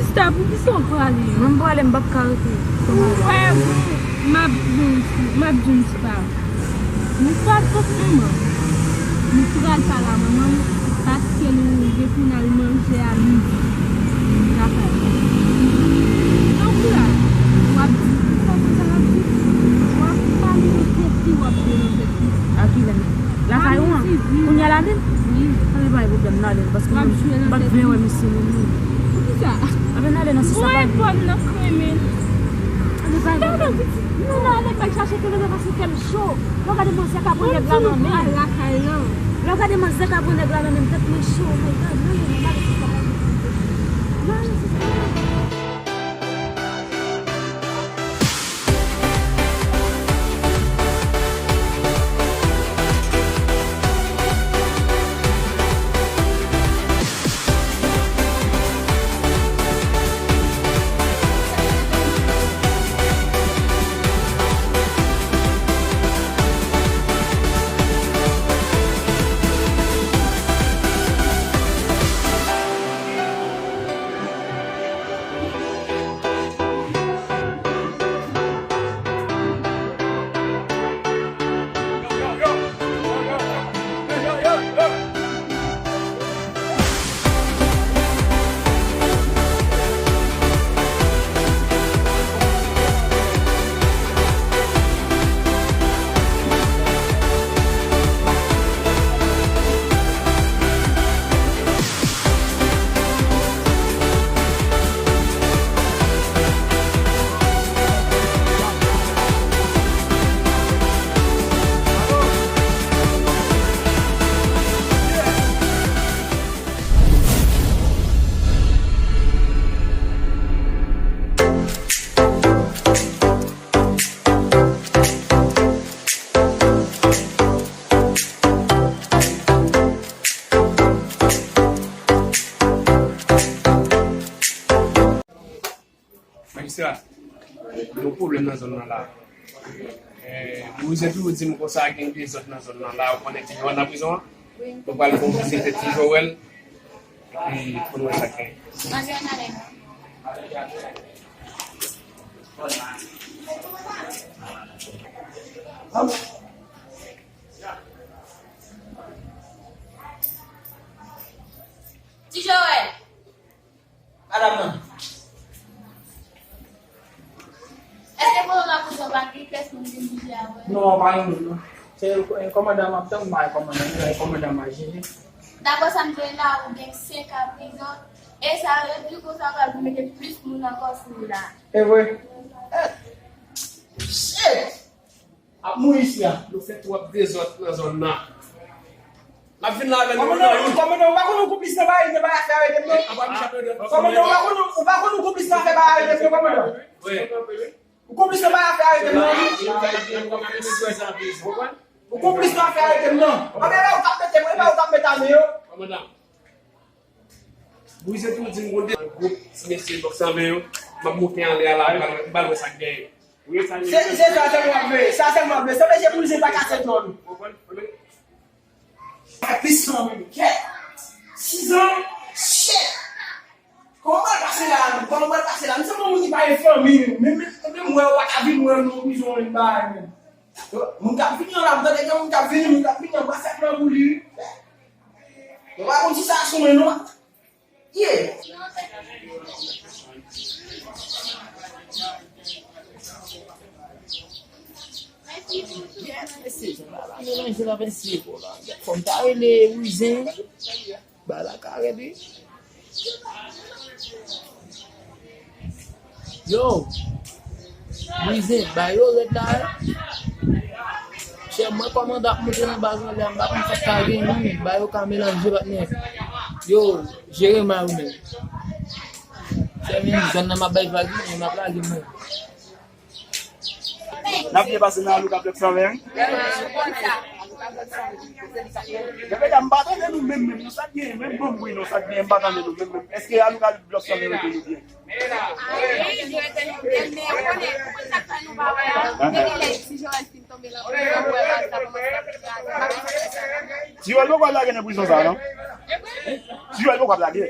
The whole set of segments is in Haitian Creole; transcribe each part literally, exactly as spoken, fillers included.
Chita, poukisa w prale? Mwen m prale, m p ap ka rete. Ou wè, bon, m ap di w, m ap di w, Chita. Nou pral kot manman. Nou pral pale a manman m, paske nou rive pou n al manje a midi lakay li. Donk la, w ap di, ou konprann sa w ap di? W ap pale nan tèt li, w ap jwe nan tèt li. A kilè? Lakay ou an? Kounye a l ale? Wi. Anben pa gen pwoblèm, n ale, paske mwen m p ap vle wè misye menm non. Poukisa? Anben n ale non, si sa pa gen. Bon, e pòm nan kremen. Anben pa gen pwoblèm. Nou n ale, bay chache kè nou paske kè m cho. Lè w gade manzè k ap pran nèg la nan men. Lè w gade manzè k ap pran nèg la nan men, tèt mwen cho, oh my God, non, non, non, gade sa. Non, non, se sa. Majistra, gen yon pwoblèm nan zòn nan la. Eh, Bouzen toujou di m konsa gen dezòd nan zòn nan la. Ou konnen Ti Jowèl nan prizon an? Nou pral fè yon vizit Ti Jowèl, epi pou n wè sa k genyen. Ann ale, ann ale. Ti Jowèl! Madanm nan. Èske kote w nan prizon pa gen pyès moun vin vizite avè w? Non, pa gen moun, non. Se, eh, kòmandan m ap tann, m pa gen kòmandan, m gen kòmandan m a jere. Daprè sa m tande la, ou gen senk an prizon. E sa yo di konsa, pral mete plis moun ankò sou ou la. E vre? Eh, shit! Ap mouri isi a. Yo fè twòp dezòd nan zòn nan. N ap vin la avè nou. Kòmandan, kòmandan, ou pa konn ou konplis nan bagay, nan bagay afè arete m non? Kòmandan, ou pa konn, ou pa konn ou konplis nan afè bagay arete m non, kòmandan? Wi. Ou konplis nan bagay afè arete m non? Ou konplis nan afè arete m non? Anben, e pa ou k ap mete m, e pa ou k ap mete ame yo. Kòmandan. Bouzen tou di m gon de gwoup ti mesye bòks anvè yo, m ap moute anlè a la, m al, m al wè sa k genyen. Se, se sa sèlman m vle, sa sèlman m vle. Sanble se Bouzen pa kase djòl. Sa plis san menm, kèt. Sizan, shit. Kòman w pral pase la menm? Kòman w pral pase la? M sanble yon moun ki pa gen fanmi menm. Menm, menm, menm wè w pa ka vin wè m nan prizon menm bagay menm. Moun k ap vini an la, m tande gen moun k ap vini, moun k ap vini an, m pa fèt nan pou li wi. Yo pa konn si sa sou mwen non. Yeah. Mesye, jan la, la, melanje la, mesye, bon, la. Fò m ta rele Wizen. Ba la ka rele. Yo, Bouzen, ba yo rèd la, wi. Chè, mwen kòmandan ap monte nan baz anlè a, m pa konn sa k ka gen, non, ba yo ka melanje, patnè. Yo, jere may ou menm. Chè, men zòn nan m ap bay vag, wi, men m ap lage mwen. N ap byen pase nan Alouka Block san ven, wi. Wi, wi, wi, konn sa. Alouka Block san ven. Men medam, m pa tande nou menm, menm, non, sa k genyen, menm ban m bri, non, sa k genyen, m pa tande nou menm, menm. Èske Alouka Block san ven rete nou byen? Wi, li rete nou byen, men ou konnen, ou konn sa k fè nou pa wè a? Men lè Ti Jowèl fin tonbe nan prizon, ou wè baz la kòmanse ap kraze. Ti Jowèl poko ap lage nan prizon sa, non? Ti Jowèl poko ap lage.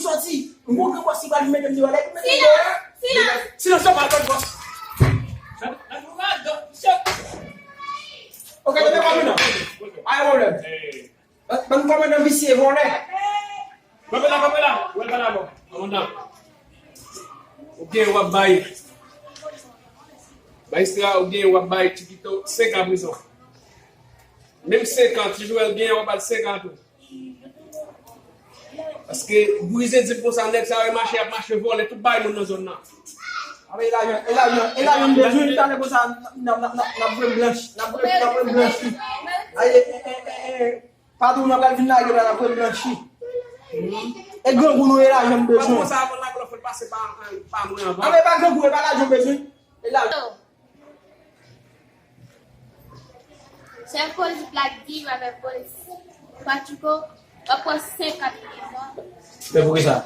m sòti. M gon grenn bòs ki pral mete m deyò la, epi mete m deyò la. Silans! Silans, yo pa konn bòs. Ok, mete kòmandan. Pa gen pwoblèm. Ban m kòmandan visye vòlè. Kanpe la, kanpe la. Ou wè l pa la bò. Kòmandan. Ou gen w ap bay. Majistra, ou gen w ap bay Chikito senk an prizon. Menm senk an, Ti Joel gen, w ap ba l senk an tou. Paske brize di m konsa, nèg sa yo mache, ap mache vòlè tout bay moun nan zòn nan. Amen, e lajan, e lajan, e lajan m bezwen, talè konsa, n ap, n ap, n ap, n ap voye m blanchi, n ap voye, n ap voye m blanchi. Aye, e, e, e, e, patwon nan pral vin lage la, n ap voye m blanchi. E grangou nou, e lajan m bezwen. Patwon sa, avan l lage, fò l pase pa, pa mwen anvan. Amen, e pa grangou, e pa lajan m bezwen. E lajan. Chèf polis Black Div avèk polis Patchouko, w ap pran senk an prizon. Men poukisa?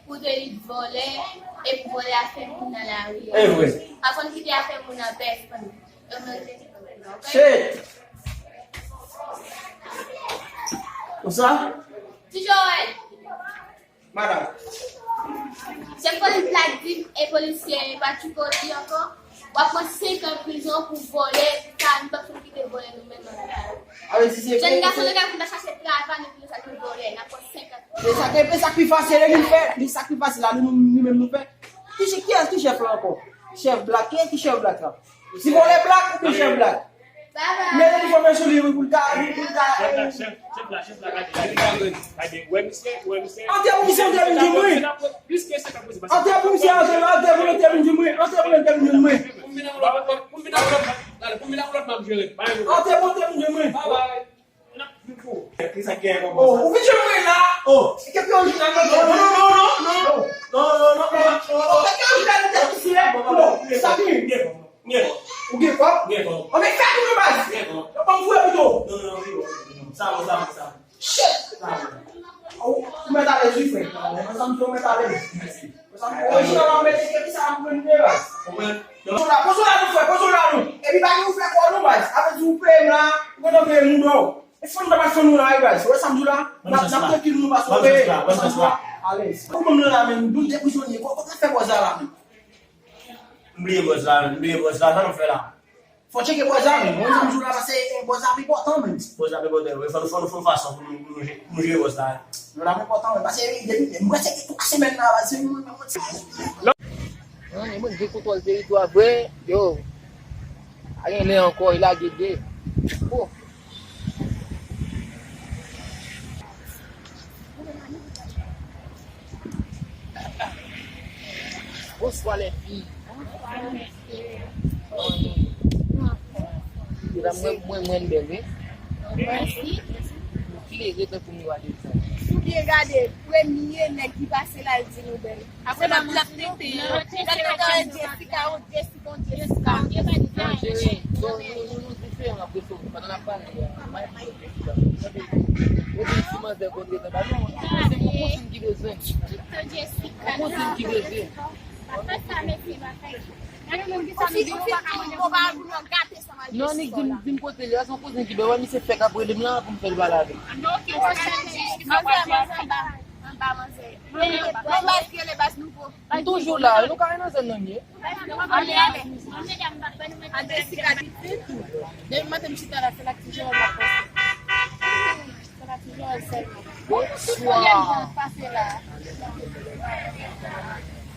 Pou delit vòlè, epi vòlè afè moun nan lari a. E vre. Pa konn kite afè moun nan pèsonn. Yo merite kite prizon, ok? Shit! Konsa? Ti Joel! Madanm. Chèf polis Black Div e polisye Patchouko di ankò, w ap pran senk an prizon pou vòlè, sa nou p ap janm kite vòlè nou menm nan lari a. Jèn gason, nou gen pou n ta chache travay, nou vin sa nou vòlè, n ap pran senk an. E sa k, e sa k pi fasil, e li fè, li sa k pi fasil la, nou, nou, nou menm nou fè. Ki chèf, kiyès ki chèf la ankò? Chèf Black, kiyès ki chèf Black la? Si vòlè Black oubyen chèf Black? Mete li fòme sou li, wi, pou l ka, pou l ka, eh. Antre pou misye, antre vin jwenn mwen. Antre pou misye, antre, antre pou l antre vin jwenn mwen. Antre pou l antre vin jwenn mwen. Antre pou l antre vin jwenn mwen. Oh, ou vin jwenn mwen la. Oh, e kèk orijinal nan tèt. Non, non, non, non. Oh, kèk orijinal nan tèt isit la. Sa vini. Ou gen kòb? Gen kòb. Anben fè pou mwen baz. Gen kòb. Yo ban m fouye pito. Non, non, non, non. Sa bon, sa bon, sa bon. Shit! Sa bon. Ou, ou mèt alèz wi frè. Mwen sanm di w mèt alèz. Mèsi. Mwen sanm di w orijinal mwen mete kèk sa ap pran de baz. Konprann? Pozo la, pozo la nou frè, pozo la nou. Epi pa gen ou fè kò nou baz. Avè di ou peye m la, ou kontan peye m ou non. E fann nan pa fann nou la wi baz. Ou wè sa m di w la? N ap, n ap trankil nou baz ou peye. Bann chans la, bann chans la. Alèz. Ou ban m nan la menm, nou de prizonye. Kò, kò, fè bòz la la menm. M bliye bòz la, m bliye bòz la, sa nou fè la? Fò tcheke bòz la menm. Mwen di m jou la pase, eh, bòz la pi enpòtan menm. Bòz la pi enpòtan, wi. Fò nou, fò nou fè yon fason pou nou, pou nou jere, pou nou jere bòz la. Nou la pi enpòtan menm. Pase depi, mwen tcheke twa semèn la, pase mwen, mwen, mwen. Non, mwen gen kontwòl teritwa vre, yo. A gen lè ankò, e lage de. Bon. Bonswa, lèfi. Medam, mwen, mwen, mwen bèl, wi. Mèsi. Nou klere tankou miwa de zan. Si w byen gade, premye nèg ki pase la, l di nou bèl. Apre, l ap, l ap tete. Gade, gade, Jessica, oh, Jessica, oh, Jessica. Non, cheri, bon, nou, nou, nou diferan apre sa. Pandan n ap pale a, mwen, mwen, Jessica. Gade, ou di si manzè konn rezon ba nou, se pou konsin ki bezwen. Konsin ki bezwen. Non, Nick, di m, di m kote li a, se yon kouzen ki bè, wè, misye fèk ap rele m la pou m fè l pale avè l. M toujou la, nou ka nan zòn nan m ye. Depi maten m chita la, se la ki jere m ap pase.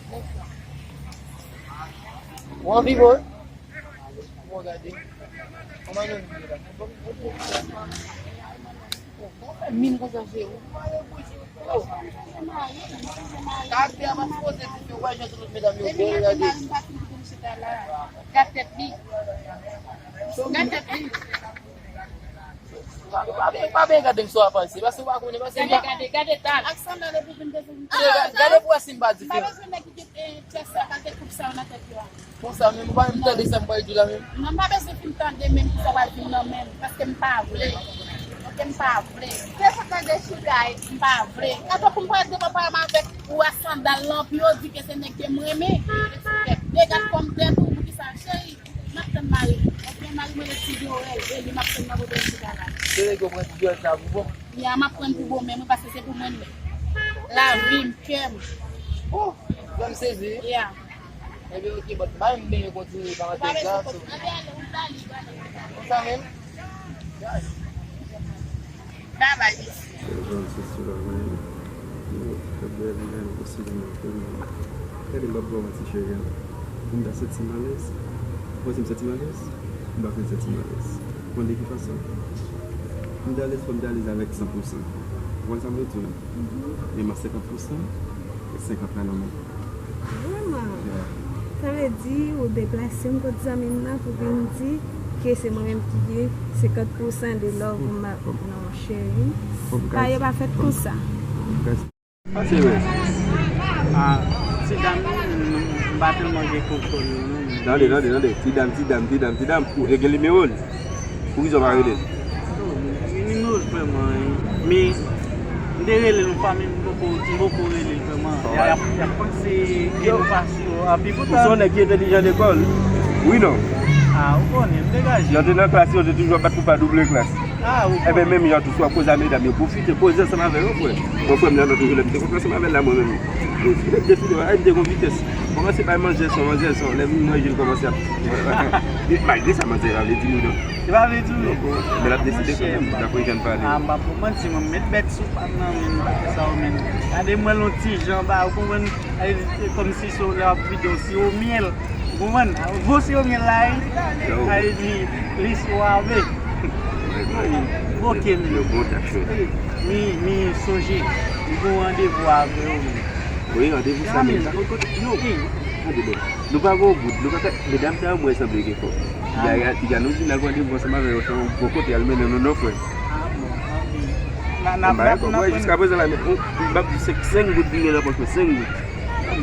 Bonswa. Ou anvi, boy? Bon, gade. Kòman nou ye la? Bon, bon, bon, bon, min konsa, se ou. Karaktè a pa sipoze di ke w wè jan tout lòt medam yo bèl, gade. Gad tèt li. Gad tèt li. Pa, pa, pa, pa byen gade m sou avanse, paske w pa konnen, paske m pa. Gade, gade, gade, tal. Ak sandal epi vin devan. Gade, gade pou wè si m pa diferan. M pa bezwen nèg ki gen, eh, pyès sa, kalite koup sa yo nan tèt yo a. Konsa menm, ou pa menm tande sa m pral di la menm. Non, m pa bezwen fin tande menm ki sa w pral di m nan menm, paske m pa vle. Oke, m pa vle. Se sa tande chita, m pa vle. Atò pou m pral devan paran m avèk ou a sandal lan, pou yo di ke se nèg ke m renmen. Degat kòm tèt ou, poukisa, cheri? M ap tann mari m. Oke, mari m rele Ti Joel, e li m ap tann nan kote m chita la. Se nèg yo pran Ti Joel sa pou bon. Ya, m ap pran pou bon, men mwen, paske se pou mwen li ye. Lavi m, kè m. Oh, fè m sezi. Ya. Ebyen, oke, but bay m benyen kontinye pa antre gato. Konsa menm? Bye bye, mesye. Yo, se sou la, men. Yo, fè bèl, men, osi, men, men. Gade, m p ap ba w manti, cheri, an. Pou m ta santi m alèz, ou panse m santi m alèz? M pa fin santi m alèz. Ou konn de ki fason? M ta alèz, fò m ta alèz avèk san pou san. Ou konn sa m vle di w? Men m a senkant pou san, e senkant la nan men m. Vrèman? Yeah. Sa vle di ou deplase m kot zanmi m nan pou vin di ke se mwen menm ki gen senkant pou san de love ou m ap, non, cheri. Pa, yo pa fèt konsa. Pase wè. Ah, ti dam, m pa tèlman gen kòb kò l non. Tande, tande, tande. Ti dam, ti dam, ti dam, ti dam. Ou te gen nimewo l? Poukisa w pa rele l? Gen nimewo l vrèman, wi. Men, m te rele l yon fwa, men m poko, m poko rele l vrèman. Y a, y a, y ap panse ke nou pa sou, a, pi poutan. Ou se yon nèg ki entèlijan lekòl. Wi, non? Ah, ou konnen, m degaje. Lè w te nan klas, yo te toujou ap bat pou pa double klas. Ah, ou konnen. Enben, menm jan tou, si w ap koze a medam, yo pwofite koze ansanm avè yo, frè. Bon, frè m nan, nan toujou lè m te kontre ansanm avè l la, mwen menm. Yo, yo defile, ay, m te gon vitès. Kòmanse bay manzè son, manzè son. Lè m manje, l kòmanse ap. Malgre sa, manzè la vle di m non. Li pa vle di w. Men l ap deside kanmenm, dapre jan l pale. Ah, m p ap manti, mwen, m met bèt sou pa m nan, men m pa fè sa, ou menm. Gade mwen, l on ti jan, ba, ou konprann? Ay, kòmsi se lè w ap vide yon siwo myèl. Ou konprann? Gwo siwo myèl la, wi. Yo. Ay, li, li swabe. Yo, bon, yo, bon, tak chou. Mi, mi, sonje, m gon randevou avè w, men. Wi, randevou sa menm. Yo, tande bon. Nou pa gon bout, nou pa ka, medam sa yo mwen sanble gen kòb. Piga, piga nou di n a randevou ansanm avè yo, se yon bon kote al mennen nou non, frè. Ah, bon, ok. N a, n a, n a, n a, jiskaprezan la, men, m ap di senk, senk goud m gen nan pòch mwen, senk goud.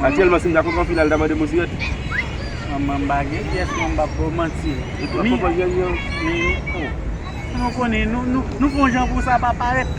Aktyèlman, si m ta konn anfile al, ta mande m yon sirèt. Manman, m pa gen pyès, non, m p ap ba w manti. Epi w ap pran jèn yo. Men, oh. Nou konnen, nou, nou, nou fè yon jan pou sa pa parèt.